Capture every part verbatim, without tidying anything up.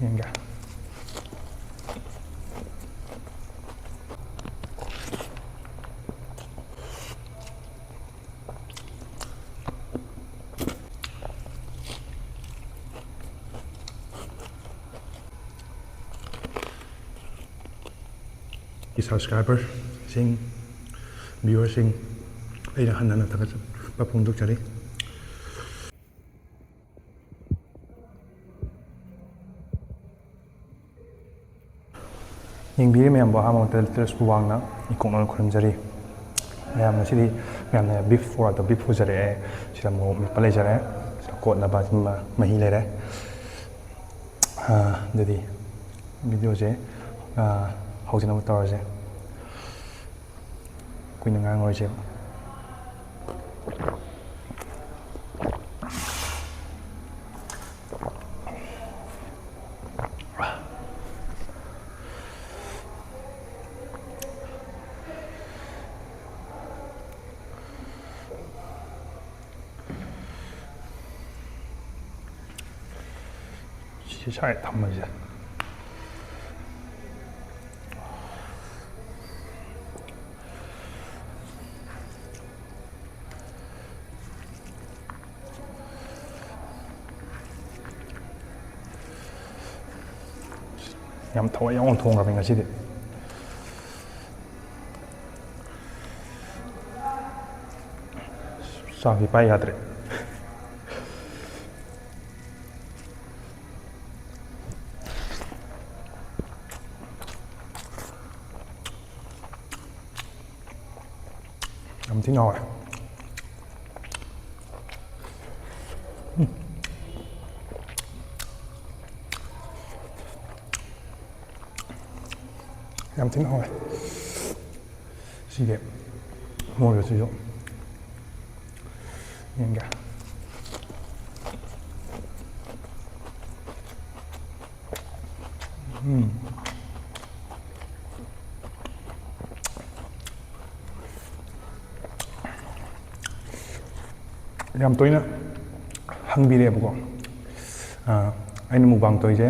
ꯌꯦꯡꯒꯦ꯫ Subscriberꯁꯤꯡ, viewerꯁꯤꯡ, ꯑꯩꯅ ꯍꯟꯅ ꯍꯟꯅ ꯊꯥꯒꯠꯆꯕ ꯐꯣꯡꯗꯣꯛꯆꯔꯤ꯫ ꯌꯦꯡꯕꯤꯔꯤ ꯃꯌꯥꯝꯕꯨ ꯑꯍꯥꯟꯕ ꯃꯛꯇꯗ ꯂꯤꯇꯔꯁꯄꯨ ꯋꯥꯡꯅ ꯏꯀꯣꯛꯅꯅ ꯈꯨꯔꯨꯝꯖꯔꯤ꯫ ꯃꯌꯥꯝ ꯉꯁꯤꯗꯤ ꯃꯌꯥꯝꯅ beef ꯄꯨꯔꯛꯇ beef ꯄꯨꯖꯔꯛꯑꯦ꯫ ꯁꯤꯗ ꯃꯣꯔꯣꯛ ꯃꯦꯠꯄ ꯂꯩꯖꯔꯦ꯫ ꯁꯤꯗ ꯀꯣꯠꯅꯕ ꯁꯤꯃ ꯃꯍꯤ ꯂꯩꯔꯦ꯫ ꯑꯥ, ꯑꯗꯨꯗꯤ videoꯁꯦ, ꯑꯥ, ꯍꯧꯖꯅꯕ ꯇꯧꯔꯁꯦ꯫ ꯀꯨꯏꯅ ꯉꯥꯡꯉꯔꯣꯏꯁꯦꯕ꯫ ꯁꯤ ꯁ꯭ꯋꯥꯏ ꯊꯝꯃꯁꯦ꯫ ꯌꯥꯝ ꯊꯋꯥꯏ ꯌꯥꯎꯅ ꯊꯣꯡꯈ꯭ꯔꯕꯅꯤ ꯉꯁꯤꯗꯤ꯫ ꯆꯥꯛꯁꯤ ꯄꯥꯏ ꯌꯥꯗ꯭ꯔꯦ꯫ ꯌꯥꯝ ꯊꯤꯅ ꯍꯥꯎꯋꯦ꯫ ꯎꯝ꯫ ꯌꯥꯝ ꯊꯤꯅ ꯍꯥꯎꯋꯦ꯫ ꯁꯤꯒꯤ ꯃꯣꯔꯣꯛꯁꯤꯁꯨ ꯌꯦꯡꯒꯦ꯫ ꯎꯝ꯫ ꯌꯥꯝ ꯇꯣꯏꯅ ꯍꯪꯕꯤꯔꯛꯑꯦꯕꯀꯣ꯫ ꯑ, ꯑꯩꯅ mukbang ꯇꯧꯔꯤꯁꯦ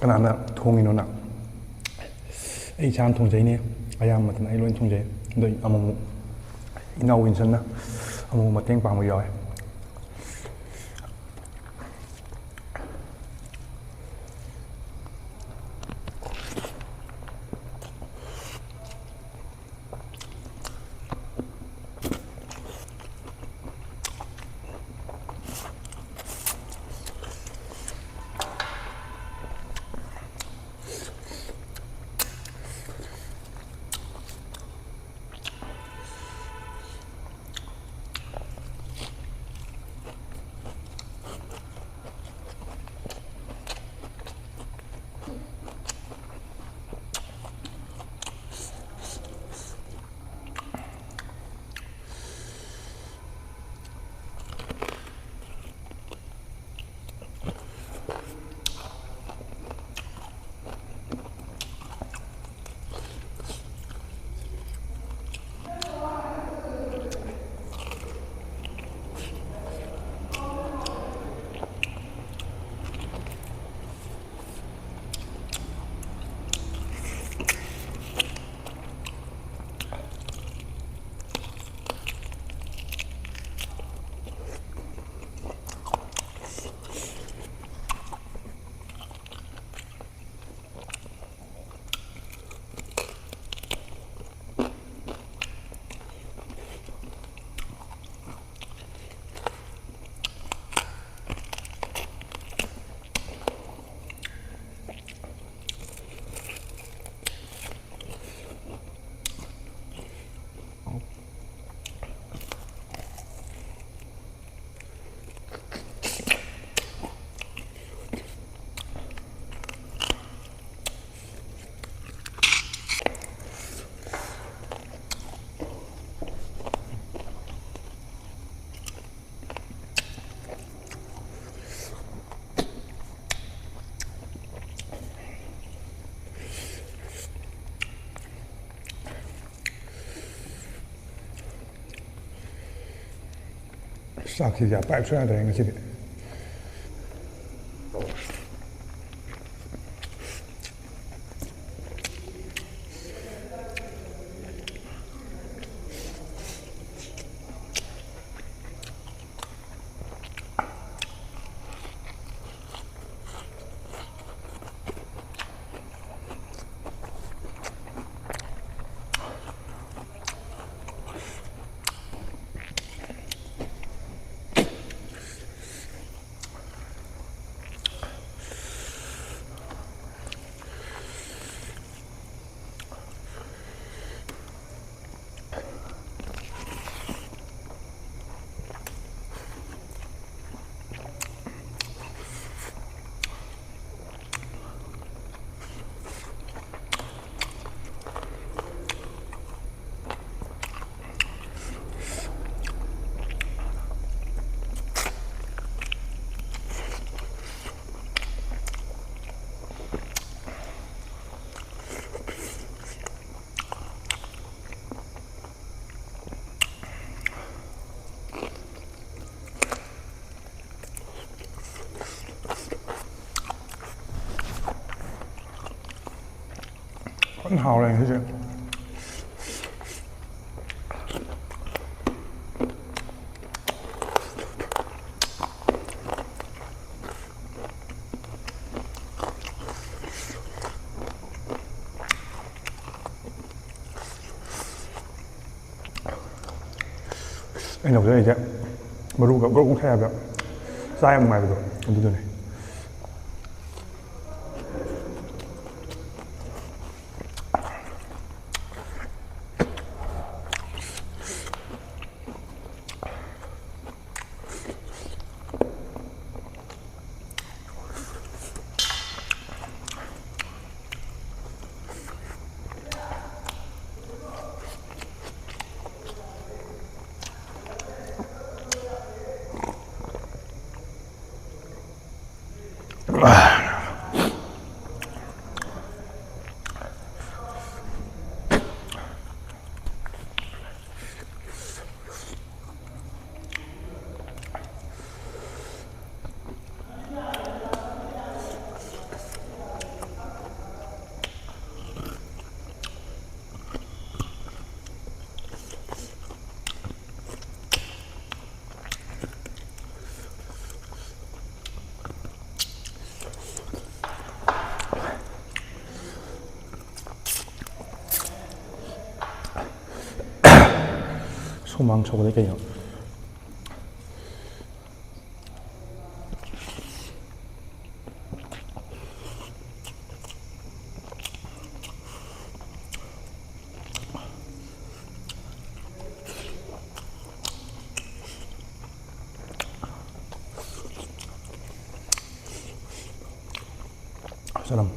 ꯀꯅꯥꯅ ꯊꯣꯡꯉꯤꯅꯣ ꯅꯪ? ꯑꯩ ꯏꯁꯥꯅ ꯊꯣꯡꯖꯩꯅꯦ꯫ ꯑꯌꯥꯝꯕ ꯃꯇꯝꯗ ꯑꯩ ꯂꯣꯏ ꯊꯣꯡꯖꯩ꯫ ꯑꯗꯣ ꯑꯃꯨꯛ ꯑꯃꯨꯛ ꯏꯅꯥꯎ ꯋꯤꯟꯁꯟꯅ ꯑꯃꯨꯛ ꯃꯇꯦꯡ ꯄꯥꯡꯕ ꯌꯥꯎꯋꯦ꯫ ꯆꯥꯛꯁꯤꯗꯤ ꯑꯄꯥꯏꯕ ꯁꯨꯡꯌꯥ ꯌꯥꯗ꯭ꯔꯦ ꯉꯁꯤꯗꯤ꯫ ꯍꯥꯎꯔꯦ ꯉꯁꯤꯁꯦ꯫ ꯑꯩꯅ ꯍꯧꯖꯤꯛ ꯑꯩꯁꯦ ꯃꯔꯨꯒ ꯒ꯭ꯔꯣꯛ ꯒ꯭ꯔꯣꯛ ꯁꯥꯏ ꯍꯥꯏꯕ, ꯆꯥ ꯌꯥꯝ ꯅꯨꯡꯉꯥꯏꯕꯗꯣ ꯑꯗꯨꯗꯨꯅꯦ꯫ ꯁꯨꯃꯥꯡ ꯁꯧꯒꯠꯂꯦ ꯀꯩꯅꯣ? ꯆꯅꯝ꯫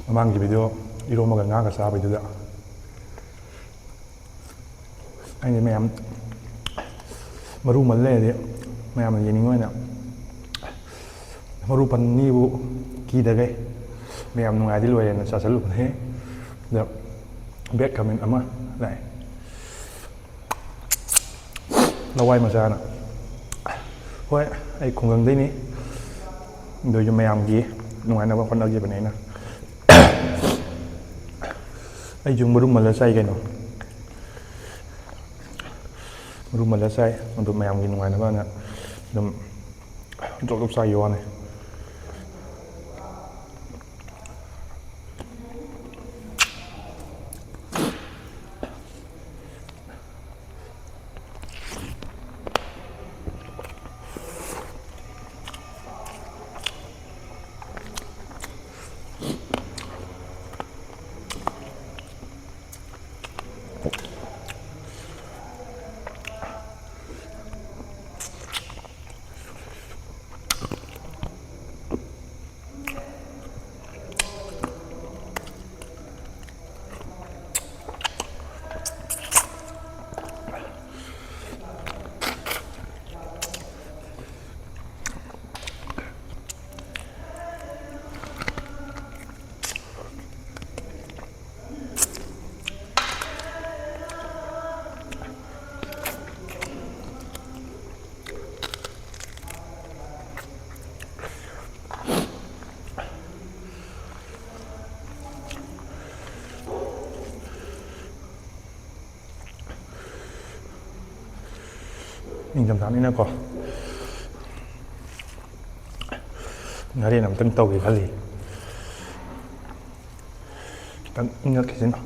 ꯃꯃꯥꯡꯒꯤ video ꯏꯔꯣꯝꯕꯒ ꯉꯥꯒ ꯆꯥꯕꯩꯗꯨꯗ ꯑꯩꯗꯤ ꯃꯌꯥꯝ ꯃꯔꯨ ꯃꯜ ꯂꯩꯔꯗꯤ ꯃꯌꯥꯝꯅ ꯌꯦꯡꯅꯤꯡꯉꯣꯏꯅ ꯃꯔꯨ ꯄꯟꯅꯤꯕꯨ ꯀꯤꯗꯈꯩ ꯃꯌꯥꯝ ꯅꯨꯡꯉꯥꯏꯗꯤ ꯂꯣꯏꯔꯦꯅ ꯆꯥꯁꯤꯜꯂꯨꯕꯅꯦ꯫ ꯑꯗ bad comment ꯑꯃ ꯂꯥꯛꯑꯦ꯫ ꯂꯋꯥꯏ ꯃꯆꯥꯅ꯫ ꯍꯣꯏ, ꯑꯩ ꯈꯨꯡꯒꯪꯗꯩꯅꯤ꯫ ꯑꯗꯨ ꯑꯣꯏꯁꯨ ꯃꯌꯥꯝꯒꯤ ꯅꯨꯡꯉꯥꯏꯅꯕ ꯍꯣꯠꯅꯈꯤꯕꯅꯦ ꯑꯩꯅ꯫ ꯑꯩꯁꯨ ꯃꯔꯨ ꯃꯜꯂ ꯆꯥꯏ ꯀꯩꯅꯣ꯫ ꯃꯔꯨ ꯃꯜꯂ ꯆꯥꯏ꯫ ꯑꯗꯨ ꯃꯌꯥꯝꯒꯤ ꯅꯨꯡꯉꯥꯏꯅꯕꯅ ꯑꯗꯨꯝ ꯖꯣꯞ ꯖꯣꯞ ꯆꯥꯈꯤꯕ ꯋꯥꯅꯤ꯫ ꯅꯤꯡꯊꯝꯊꯥꯅꯤꯅꯀꯣ, ꯉꯥꯔꯦꯟ ꯑꯝꯇꯪ ꯇꯧꯒꯦ ꯈꯜꯂꯤ꯫ ꯈꯤꯇꯪ ꯏꯪꯉꯛꯈꯤꯁꯤꯅ꯫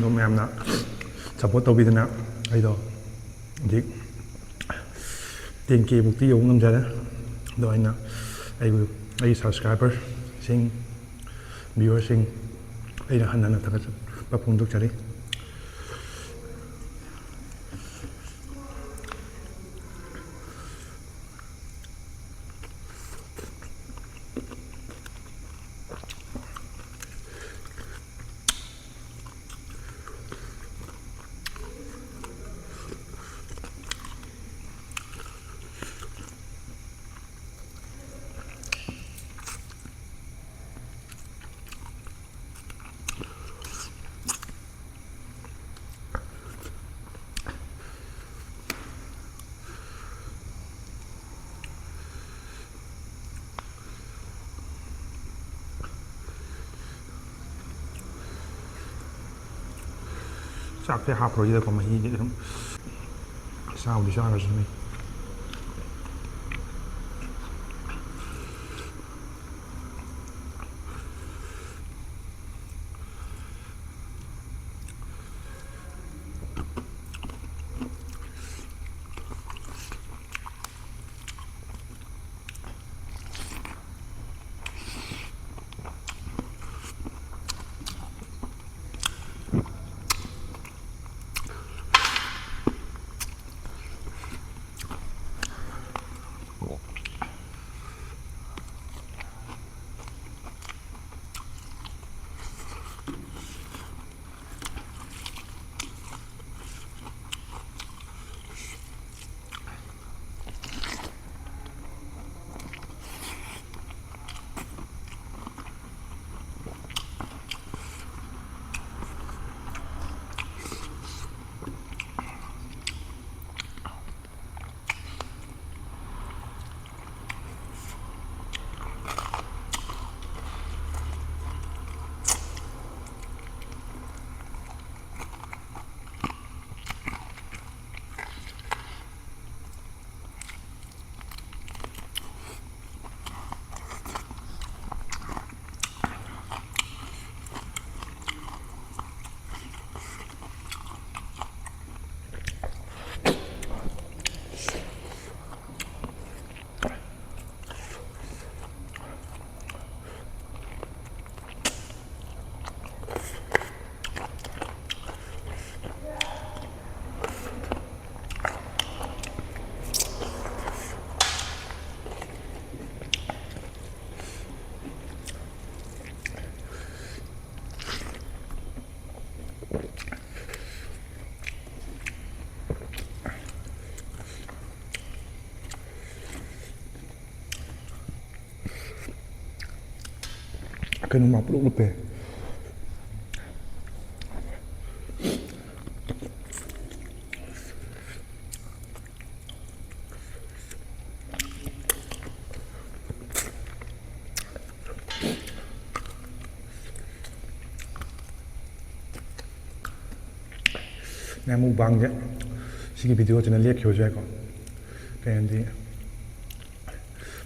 ꯑꯗꯣ ꯃꯌꯥꯝꯅ ꯁꯞꯄꯣꯔꯠ ꯇꯧꯕꯤꯗꯅ ꯑꯩꯗꯣ ꯍꯧꯖꯤꯛ ꯇꯦꯟ ꯀꯦ ꯕꯨꯛꯇꯤ ꯌꯧꯕ ꯉꯝꯖꯔꯦ꯫ ꯑꯗꯣ ꯑꯩꯅ ꯑꯩꯕꯨ, ꯑꯩꯒꯤ ꯁꯕꯁꯀ꯭ꯔꯥꯏꯕꯔꯁꯤꯡ, ꯚ꯭ꯌꯨꯋꯔꯁꯤꯡ, ꯑꯩꯅ ꯍꯟꯅ ꯍꯟꯅ ꯊꯥꯒꯠꯄ ꯐꯣꯡꯗꯣꯛꯆꯔꯤ꯫ ꯆꯥꯛꯁꯦ ꯍꯥꯞꯄꯔꯣꯏꯁꯤꯗꯀꯣ, ꯃꯍꯤꯁꯦ ꯑꯗꯨꯝ ꯆꯥꯕꯨꯗꯤ ꯆꯥꯈ꯭ꯔꯁꯅꯨ꯫ ꯀꯩꯅꯣ ꯃꯥ ꯄꯨꯂꯞ ꯂꯨꯞꯄꯦ꯫ ꯃꯌꯥꯝ ꯃꯨꯛꯕꯥꯡꯁꯦ ꯁꯤꯒꯤ ꯚꯤꯗꯤꯑꯣꯁꯤꯅ ꯂꯦꯞꯈꯤꯕꯁꯨ ꯌꯥꯏꯀꯣ꯫ ꯀꯩ ꯍꯥꯏꯗꯤ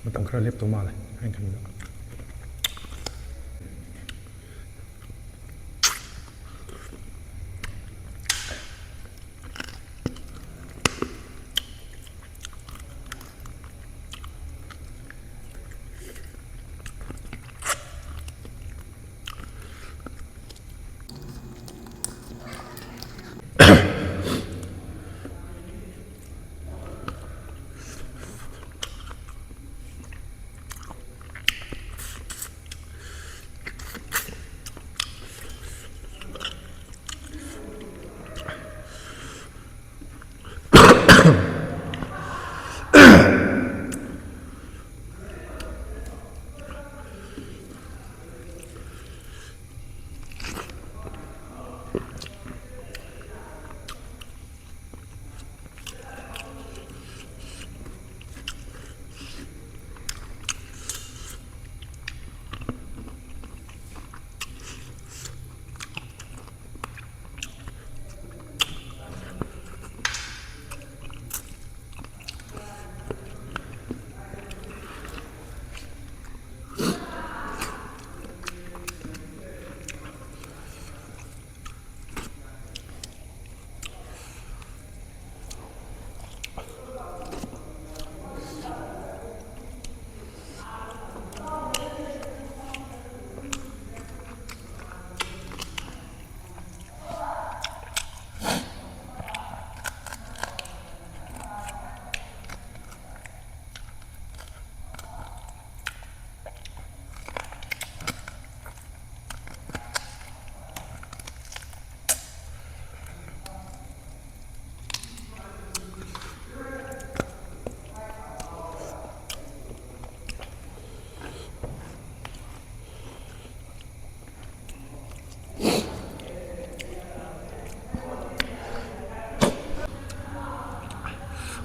ꯃꯇꯝ ꯈꯔ ꯂꯦꯞꯇꯧ ꯃꯥꯜꯂꯦ ꯑꯩꯅ ꯈꯟꯕꯗ꯫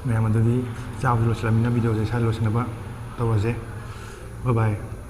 ꯃꯌꯥꯝ ꯑꯗꯨꯗꯤ ꯆꯥꯕꯁꯨ ꯂꯣꯏꯁꯤꯜꯂꯝꯃꯤꯅ videoꯁꯦ ꯁ꯭ꯋꯥꯏꯗ ꯂꯣꯏꯁꯤꯟꯅꯕ ꯇꯧꯔꯁꯦ꯫ Bye bye꯫